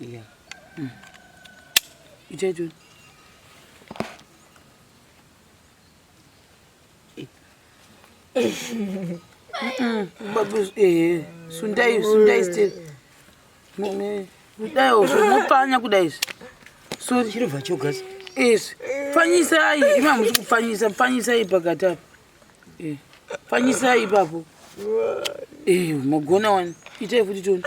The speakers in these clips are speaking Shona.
Yeah. Itai tione. Eh, sundai sundai still. Kudai mopfanya kudai izvi. Sorry. Chiribva choga. Izvi. Pfanyisai, imi hamusi kupfanyisa, pfanyisai pakati apa. Eh, pfanyisai ipapo. Eh, magona wani. Itai futi tione.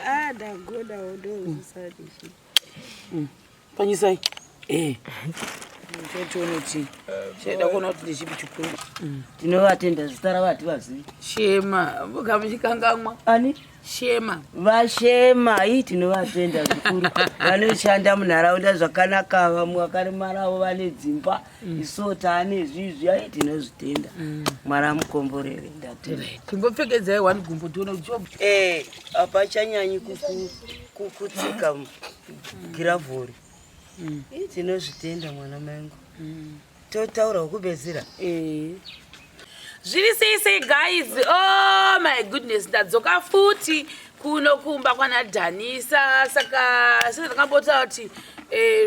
Ah, ndagona ndozvisati. Pfanyisai. Eh. Tione kuti chaida kuona kuti ndechipi chikuru. Tinovatenda zita ravo hativazivi. Shema, mukamuchikangamwa. Ani? Shema. Vashema, ii tinovatenda zvikuru. Vanoshanda munharaunda zvakanaka, vamwe vakaremarawo vane dzimba. Isuwo taane izvizvi, ai tinozvitenda. Mwari amukomborere, ndatenda. Timbopfekedzai one gumbo tione kuti cho Eh, hapachanyanyi kutsika giravhori. Ii tinozvitenda mwana maingu. Totaura wokubetsera. Eh. Zviri sei sei guys? Oh my goodness, ndadzoka futi kuno kumba kwana Dhanisa. Saka sezvakambotaura kuti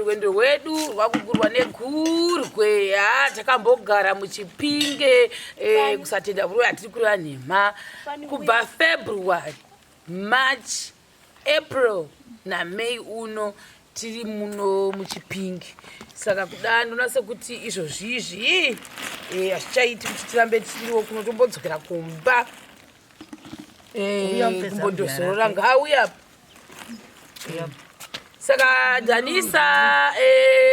rwendo rwedu rwakugurwa negurwe. Ha, takambogara muChipinge, kusatenda vuroi hatiri kureva nhema. Kubva February, March, April naMay uno tiri muno muChipinge. Saka kuda ndinoona sekuti izvozvizvi hazvichaiti kuti tirambe tiriwo kuno, tombodzokera kumba. Uya mupedza Kumbondozorora ngauya. Saka Dhanisa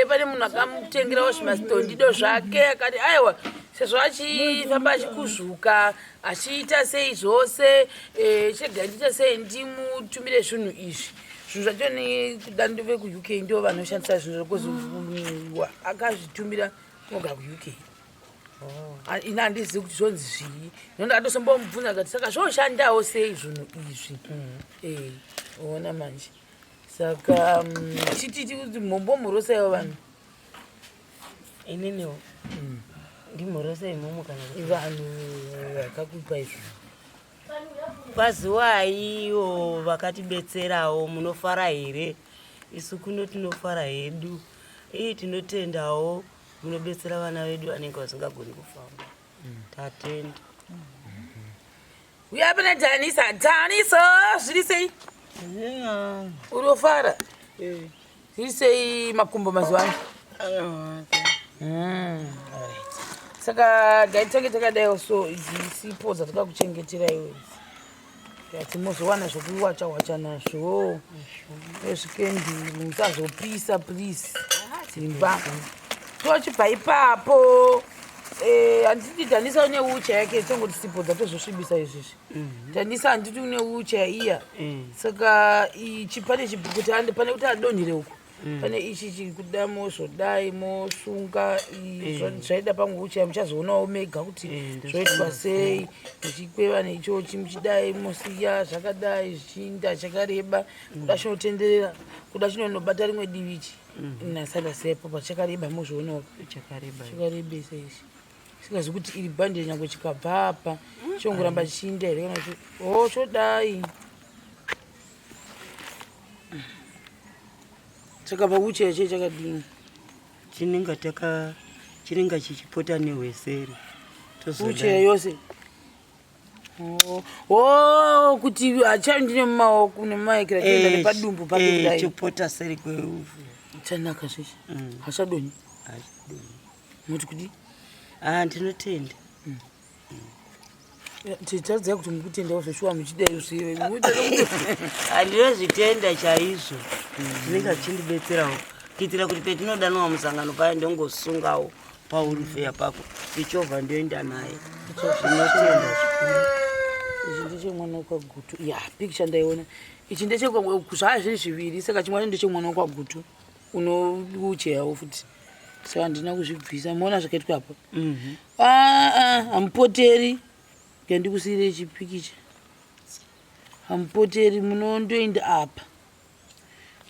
pane munhu akamutengerawo zvimastondido zvake, akati aiwa sezvo achifamba achikuzvuka achiita sei zvose, chega ndiite sei ndimutumire zvinhu izvi. Zvinhu zvacho ni kuda ndove kuUK ndo vanoshandisa zvinhu zvokuzi akazvitumira unogara kuUK. Ini handizivi kuti zvonzi zvii, nondo atosombomubvunza akati saka zvoshandawo sei zvinhu izvi. Ona manje. Saka chititi kuti mombomhorosaiwo vanhu. Ininiwo ndimhorosei imomo kana kuti vanhu vakakupa izvo. Kwaziwaiwo vakatibetserawo, munofara here? Isu kuno tinofara hedu. Ii tinotendawo munobetsera vana vedu vanenge vasingagoni kufamba. Tatenda. Uya pana Dhanisa. Dhanisa, zviri sei? Uri kufara? Zviri sei makumbo mazuva ano? Alright. Saka ngatitange takadaiwo so idzi sipo dzatakakuchengetera iwe idzi. Tikati mozowana zvekuwacha wacha nazvo. Nezvikenduru musazopisa please. Dzimba. Tochibva ipapo. Handiti Dhanisa une ucha yake tongoti sipo dzatozosvibisa izvizvi. Dhanisa handiti une ucha iya. Saka ichi pane kuti pane kuti adonhere uko. Pane ichi chikuda mozodai mosunga zvaida pamwe ucha muchazoonawo mega kuti zvoitwa sei. Muchikweva nechochi muchidai mosiya zvakadai zvichiinda chakareba kuda chinotenderera kuda chinonobata rimwe divi ichi. Nasada sepo pachakareba mozvionawo. Chakareba. Chakarebesa ichi. Singazi kuti iri bhandi nyangwe chikabva apa chongoramba chichiinda here kana kuti oh chodai. Saka paucha yacho chakadini? Chinenge taka chinenge chichipota nehweseri. Ucha yose. Oh, kuti hachaendi nemumaoko nemumaekera chienda nepadumbu pake kudai. Chopota seri kweuvhu. Chanaka zveshe. Hachadonhi. Hachadonhi. Muti kudii? Ah, ndinotenda. Titadziya kuti mukutendawo zveshuwa muchidai zvive. Handinozvitenda chaizvo. Zvinenge zvichindibetserawo kuitira kuti petinodanwa musangano paya ndongosungawo paurufeya pako ndichovha ndoenda naye. Ndinotenda zvikuru. Ichi ndechemwana wekwaGutu. Ya, pikicha ndaiona. Ichi ndechekwa zvaa zviri zviviri saka chimwe ndechemwana wekwaGutu unoucheyawo futi. Saka handina kuzvibvisa. Muona zvakaitwa apa. Hamupoteri. Ngandikusiyire chipikicha. Hamupoteri munondoenda apa.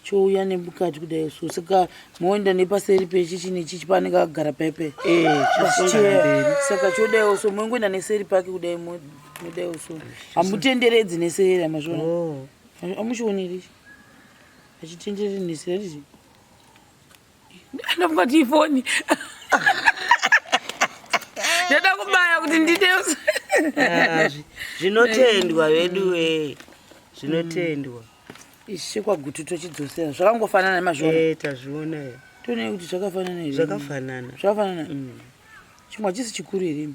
Chouya nemukati kudai so saka moenda nepaseri pechichi nechichi paanenge akagara paipe. Eh, Pachicheya. Saka chodaiwo so mongoenda neseri pake kudai modaiwo so. Hamutenderedzi neseri amazviona. Oh. Amuchioneri ichi. Achitendereri neseri ichi. Ndafunga kuti ifoni. Ndada kubaya kuti ndide. Ah, zvinotendwa vedu we zvinotendwa. Ichi chekwaGutu tochidzosera zvakangofanana nemazviona. Eh, tazviona eh. Tionei kuti zvakafanana here. Zvakafanana. Zvakafanana. Chimwe hachisi chikuru here imi?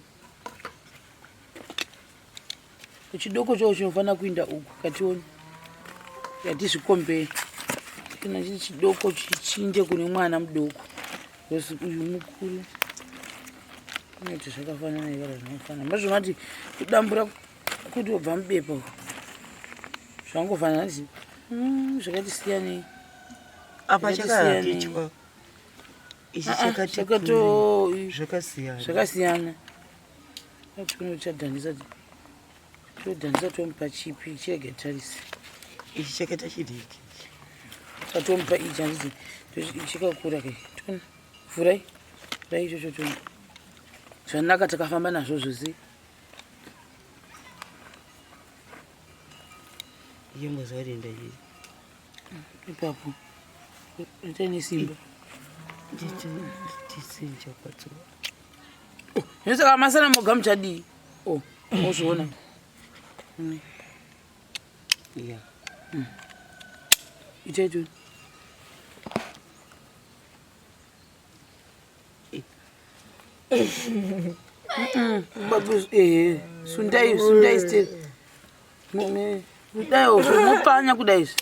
Chidoko choo chinofanira kuinda uku katione. Yatizvikombei. Kana chiri chidoko chichinje kune mwana mudoko. Because uyu mukuru. Inoti zvakafanana here kana zvinofanana. Mazviona kuti kudambura kuti wobva mubepa uku. Zvangofanana kuti zvakati siyanei. Apa Zvakati siyanei. chakaakichwa. Ichi Ah, ah, chakati chakato- zvakasiyana. Zvakasiyana. Tinochadhanisa todhanisa tomupa chipi chirege tarise. Ichi chakaita chidiki. Tatomupa ichi handiti chikakura ke. Tona vhurai. Vhurai ichocho tona. Zvanaka takafamba nazvo zvose. Ichimbozarinda ichi. Ipapo. Itai nesimba. Ndisinja kwatsuwa. Zvino saka masana moga muchadii? Oh, ozviona. Yeah. Itai tona. Babu, eh, sundai, sundai still. Kudai mopfanya kudai izvi.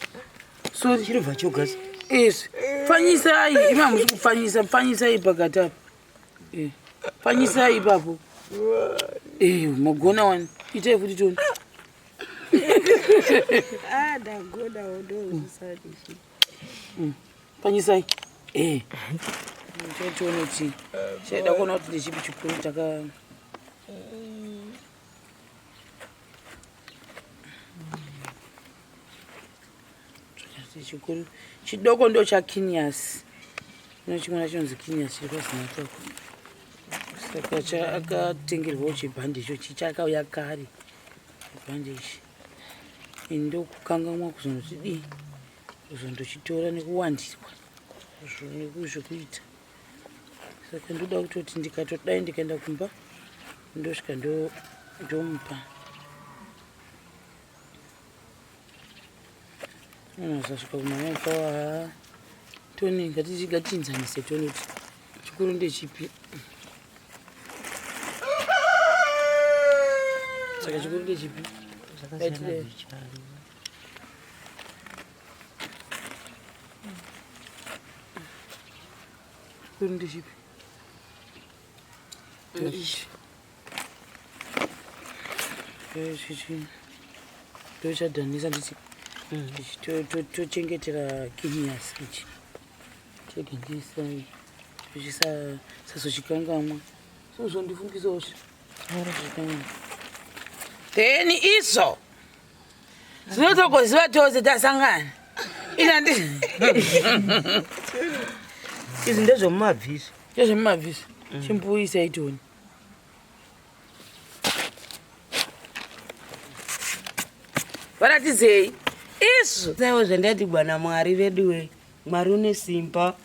Sorry. Chinobva chogazi. Izvi. Pfanyisai, imi hamusi kupfanyisa, pfanyisai pakati apa. Eh, pfanyisai ipapo. Eh, magona wani. Itai futi toni. Ah, ndagoda ndozvisadi. Pfanyisai. Eh. Tione kuti chaida kuona kuti ndechipi chikuru taka chikuru chidoko ndo chaKinias. Ino chimwana chinonzi Kinias chiri kwaZinatha uko. Saka akatengerwawo chibhandi icho chakauya kare chibhandi ichi. Ini ndokukanganwa kuzondodii kuzondochitora nekuwandirwa zvekuita. Saka ndoda kutoti ndikatodai ndikaenda kumba ndosvika ndomupa. Munhu asasvika kumhanya kwawa toni ngatiinzanise tione kuti chikuru ndechipi. Saka chikuru ndechipi? Zvakasiyana zvichana. Chikuru ndechipi? Ichi. Ichi. Ndochadhanisa nditi ichi tochengetera Kinias ichi. Chega ndisa chisazochikangamwa. Sozondifungisawo zvikangamwa. Then izvo zvinotogoziva tose tasangana. Ina ndi Izvi ndezvemumabvisi. Ndezvemumabvisi. Chimbuisa itoni. Varatidzei izvo. Saiwo zvandati bwana Mwari vedu we. Mwari une simba.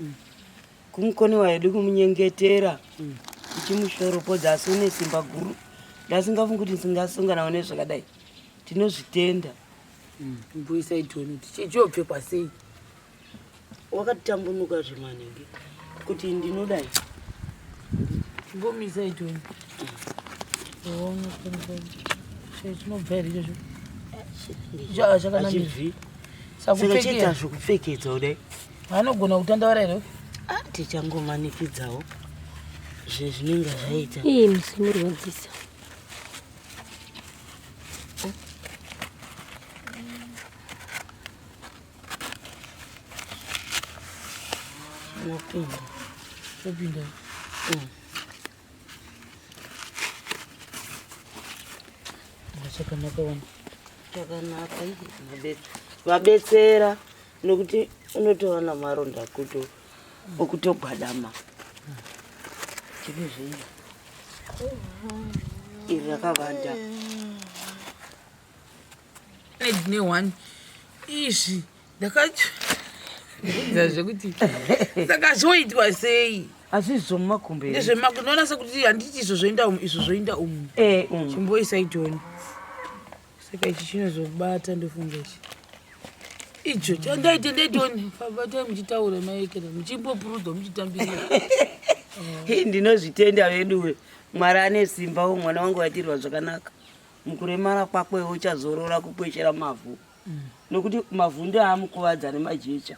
Kumukoniwa hedu kumunyengetera. Tichimushoropodza asi une simba guru. Ndasingafungi kuti ndingasunganawo nezvakadai. Tinozvitenda. Mbuisa itoni kuti chichopfekwa sei? Wakatambunuka zvemanhingi kuti ndinodai. Chimbomisa itoni. Chinobva here ichocho? Chakanaka. Achibvi. Saka Saka chiita kupfekera. zvekupfekedza kudai. Vanogona kutandavara here? Ah, tichangomanikidzawo zvezvinenge zvaita. Ii musimurwadzisa. Unopinda. Chopinda. Chakanaka wani. Chakanaka. Vabetsera. Nokuti unotova namaronda kuto okutogwadama. Chine zvei? Iri rakavanda. Ndine one izvi ndakabvunza zvekuti saka zvoitwa sei? Asi izvo mumakumbo here? Ndezvemakumbo. Ndinoona sekuti handiti izvo zvoenda umu, izvo zvoenda umu. Eh, umu. Chimboisai tione. Saka ichi chinozobata ndofunga ichi. Icho chandaite ndaitione. Batai muchitaura maekera muchimbopurudzwa muchitambisa. Hii, ndinozvitenda veduwe. Mwari ane simba wo mwana wangu waitirwa zvakanaka. Mukuremara kwakwe uchazorora kukweshera mavhu. Nokuti mavhu ndo aamukuvadza nemajecha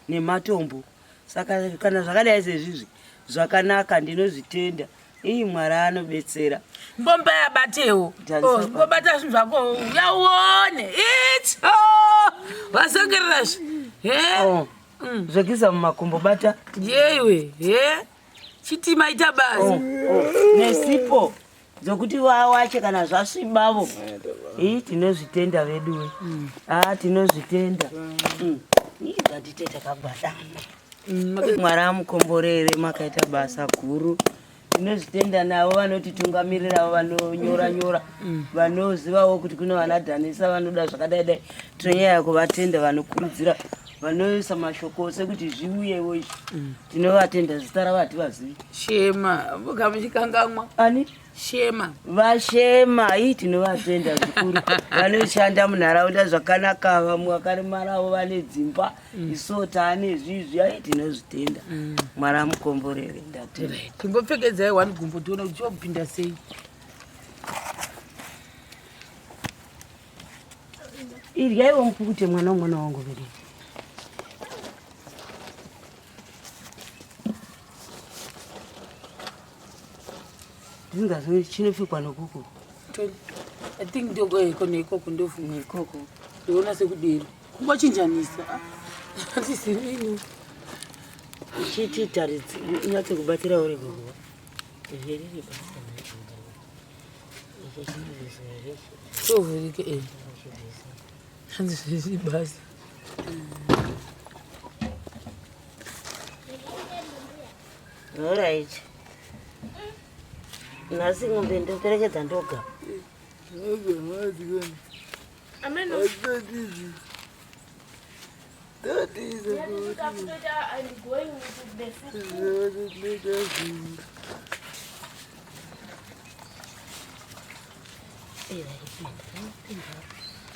nematombo. Saka kana zvakadai sezvizvi zvakanaka ndinozvitenda. Ii Mwari anobetsera. Mbomba yabatewo. Tarisa Oh, pa- mbobata zvinhu zvako uyauone. Icho! Wasongerera zvi. He? Oh. Zvekuisa mumakumbo bata. Yeiwe, he? Chiti maita basa. Oh, oh. Nesipo dzokuti vawache kana zvasvibavo. Ii tinozvitenda veduwe. Ah tinozvitenda. Ii ngatite takagwadama. Mwari amukomborere makaita basa guru. Tinozvitenda navo vanotitungamirira vanonyora nyora vanozivawo kuti kune vanadhanisa vanoda zvakadai dai. Tinonyanya kuvatenda vanokurudzira vanoisa mashoko ose kuti zviuyewo izvi. Tinovatenda zita ravo hativazivi. Shema, mukamuchikangamwa. Ani? Shema. Vashema, ii tinovatenda zvikuru. Vanoshanda munharaunda zvakanaka, vamwe vakaremarawo vane dzimba. Isu taane zvizvi, ai tinozvitenda. Mwari amukomborere, ndatenda. Timbopfekedzai one gumbo tione kuti chopinda sei. Iryaiwo mupukute mwana womwana wangu vedu. Ndingazi chinopfekwa nokuku. I think ndiko neikoko ndofunga. Ikoko. Ndoona sekudero. Kungochinjanisa. Handizivini. Chiti taridzi unyatse kubatira uri gogo. Zveriri basa nacho. Icho chinobviswa here? Chovhurike eh. Hanzi zviri basa. Alright. Nhasi ng'ombe ndoperekedza ndoga.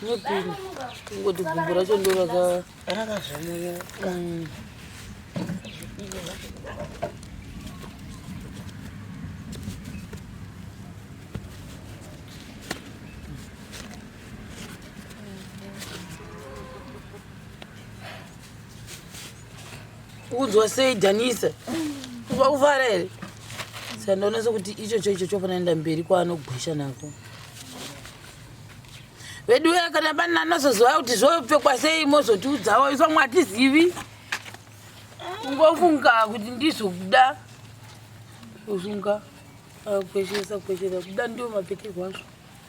Inopinda. Kungoti gumbo racho ndo raka Rakazvomonyoka. Ukunzwa sei Dhanisa? Uva kufara here? Saka ndaona sekuti ichocho icho chofanira kuenda mberi kwaanogwesha nako. Vedu uya kana pane anozoziva kuti zvopfekwa sei mozotiudzawo isu vamwe hatizivi. Kungofunga kuti ndizvo kuda. Kusunga kweshesa kweshesa kuda ndiwo mapfekerwo azvo.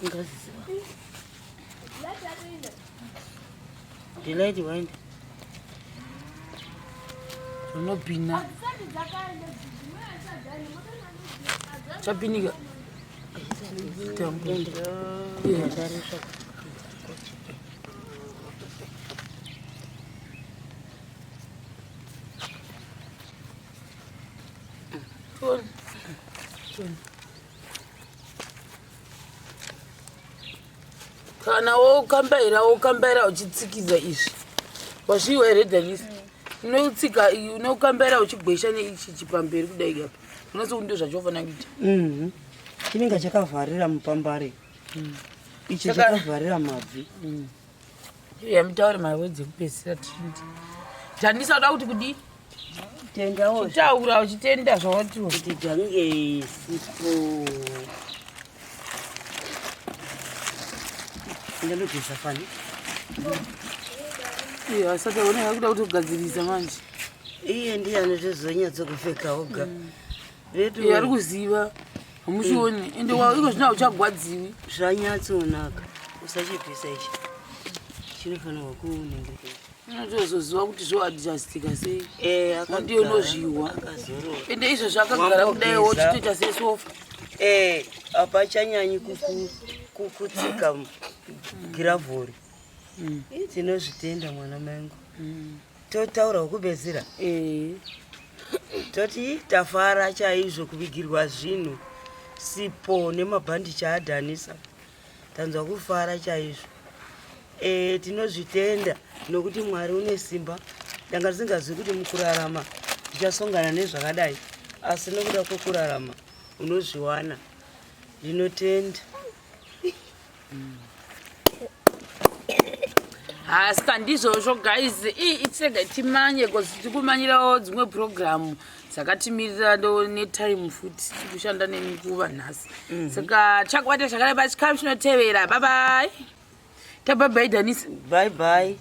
Ngaziziva. Delight waenda. Zvinopina. Chapinika. Tambo. Toni. Toni. Kana wokambaira wokambaira uchitsikiza izvi. Wazviwa here Dhanisi? Unotsika unokambaira uchigwesha neichi chipamberi kudai apa. Unonatsa kuti ndozvachofanira kuita. Chinenge chakavharira mupambare. Ichi chakavharira mabvi. Ya mutaure mawedzi ekupedzisira tichiti. Dhanisa uda kuti kudii? Tendawo Chitaura uchitenda zvawatiwa. kuti dhange sipo. Ndinogeza fani. Iya saka une yakuda kutogadzirisa manje. Iye ndiye anotozonyatso kupfeka oga. Vedu Iye ari kuziva. Hamuchioni. Ende iko zvino hauchagwadziwi. Zvanyatsonaka. Usachibvisa ichi. Chinofanirwa kunenge. Unotozoziva kuti zvoadjustika sei. Eh, Ndiyo unozviwa. Akazorora. Ende izvozvo akagara kudai Wambogeza. wochitoita sesofa. Eh, hapachanyanyi kutsika giravhori. Tinozvitenda mwana mangu. Totaura wokubetsera. Eh. Toti tafara chaizvo kuvigirwa zvinhu, sipo nemabhandichi adhanisa. Tanzwa kufara chaizvo. E, tinozvitenda nokuti Mwari une simba. Ndanga ndisingazivi kuti mukurarama ndichasongana nezvakadai, asi nokuda kwokurarama unozviwana. Ndinotenda. Saka ndizvozvo guys, itsega timanye because tikumanyirawo dzimwe purogiramu dzakatimirira ndo netime futi tikushanda nenguva nhasi. Saka chakubata zvakadai pachikamu chinotevera. Bye bye. Tabye bye Danisa. Bye bye.